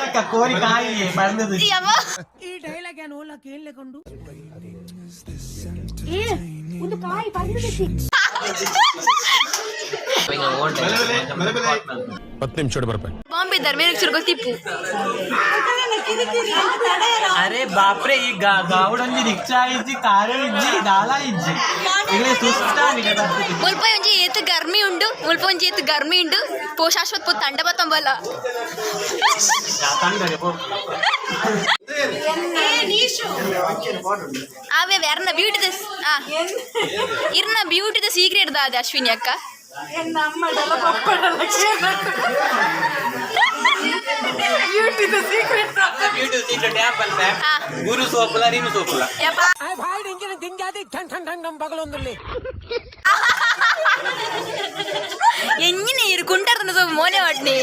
ಅಕ್ಕ ಕೋರಿ ಕಾಯಿ ಪರ್ಂದದು. ಯವ್ವ. ಏ, ಒಂದು ಕಾಯಿ ಪರ್ಂದದಿ. 10 ನಿಮಿಷ ಬರ್ಬೇಕು. ಬಾಂಬೆ ಧರ್ಮೇರ ಗೊತ್ತಿಪ್ಪು. ಅರೆ ಬಾಪ್ರೆ, ಈ ಗಾವುಡೊಂಜಿ ರಿಕ್ಷಾ ಇಜ್ಜಿ, ಕಾರು ಇಜ್ಜಿ, ದಾಲ ಇಜ್ಜಿ, ಇಲ್ಲಿ ಸುಸ್ತಾನಿ. ಮುಲ್ಪ ಒಂಜಿ ಏತ್ ಗರ್ಮಿ ಉಂಡು, ಮುಲ್ಪ ಒಂಜಿ ಏತ್ ಗರ್ಮಿ ಉಂಡು. ಪೋ ಶಾಶ್ವತ್, ಪೋ ತಂಡ ಬತ್ತಂಬಲ್ಲ. ಅವೇ வேறನ ಬ್ಯೂಟಿ the ಆ ಇರ್ನ ಬ್ಯೂಟಿ the secret ದಾದ ಅಶ್ವಿನಿ ಅಕ್ಕ? ಬ್ಯೂಟಿ ಸೀಕ್ರೆಟ್ ಆ್ಯಪ್ ಅಂತ. ಹಾ. ಗುರು ಸೋಪುಲ, ನೀನು ಸೋಪುಲ. ಯಪ್ಪ. ಎಂಜಿನ ಇರು ಕುಂಟಾರ್ದನ ಸೋಪು ಮೋನೆ ವಾಟ್ನಿ.